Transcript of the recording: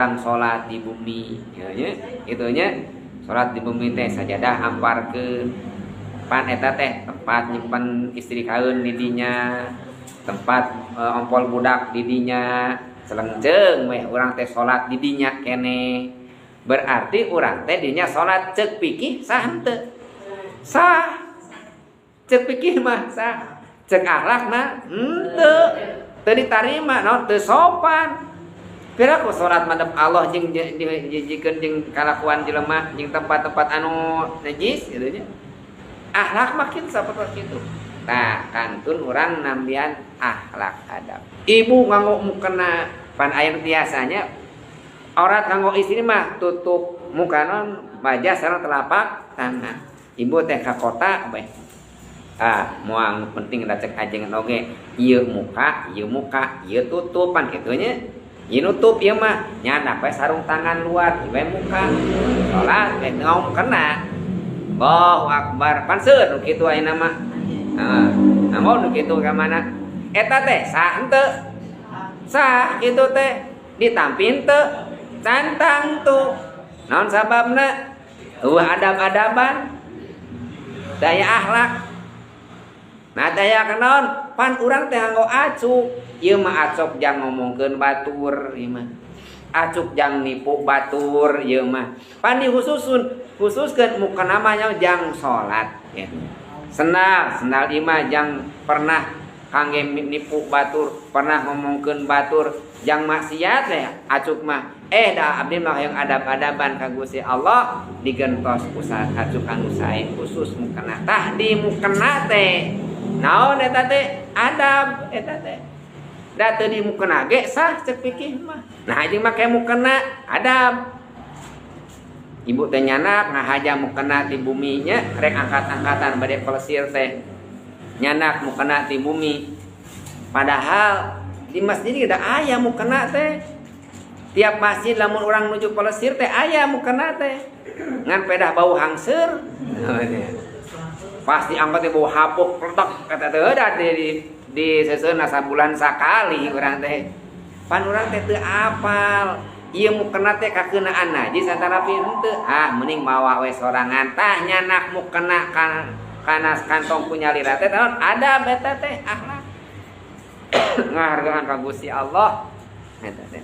Salat di bumi ya nya kitu nya, salat di bumi teh sajadah amparkeun, pan eta teh tempat nyimpen istri kaeun di dinya, tempat ompol budak di dinya, selengceung weh urang teh salat di dinya keneh. Berarti urang teh dinya salat, ceuk fikih sah henteu? Sah. Ceuk fikih mah sah. Ceuk akhlakna henteu. Teu ditarima, naon, teu sopan. Piraku salat madep Allah jeung jijikeun jeung kalakuan jelema jeung tempat-tempat anu najis gitu nya. Akhlak makin sapertos kitu. Tah, kantun urang nambian akhlak adab. Ibu nganggo mukena, pan aya nu biasanya aurat kanggo istri mah tutup muka non wajah sareng telapak tangan. Ibu teh ka kota bae. Ah, moal penting da cek ajengan oge, ieu muka, ieu muka, ieu tutupan kitu nya. Ieu nutup ieu mah nyandak we sarung tangan luar, ieu we muka. Salat we ngomong kena. Allahu akbar. Pan seueur nu kitu ayeuna mah. Heeh. Ngomong nu kitu ka mana? Eta teh sah henteu? Sah kitu teh. Ditampin teu? Cantang tuh. Naon sababna? Eueuh adab-adaban. Daya akhlak. Nah, daya kenaon? Pan urang teh nganggo acuk. Ieu mah acuk jang ngomongkeun batur ieu mah. Acuk jang nipu batur ieu mah. Pan dikhususun, khususkeun mukena mah jang salat ya. Sendal, sendal ieu mah jang pernah kangge nipu batur, pernah ngomongkeun batur, jang maksiat teh acuk mah. Da abdi mah hayang adab-adaban ka Gusti Allah digentos ku acuk anu sae khusus mukena. Tah di mukena teh naon eta teh? Adab eta teh. Da teu di mukena ge sah ceuk fikih mah. Nah jeung make mukena adab. Ibu teh nyanak ngahaja mukena di buminya rek angkat-angkatan bade pelesir teh. Nyanak mukena di bumi. Padahal di masjid da aya mukena teh. Tiap masjid lamun urang nuju pelesir teh aya mukena teh. Ngan pedah bau hangseur. Pasti angkat teh bau hapuk pletok kata teh da di seuseuna sabulan sakali urang teh. Pan urang teh teu apal. Ieu mukena teh kakeunaan najis antara henteu. Ah mending mawa we sorangan. Tah nyanak mukena kana kantong ku nyalira teh naon? Adab eta teh akhlak. Ngahargaan ka Gusti Allah eta teh.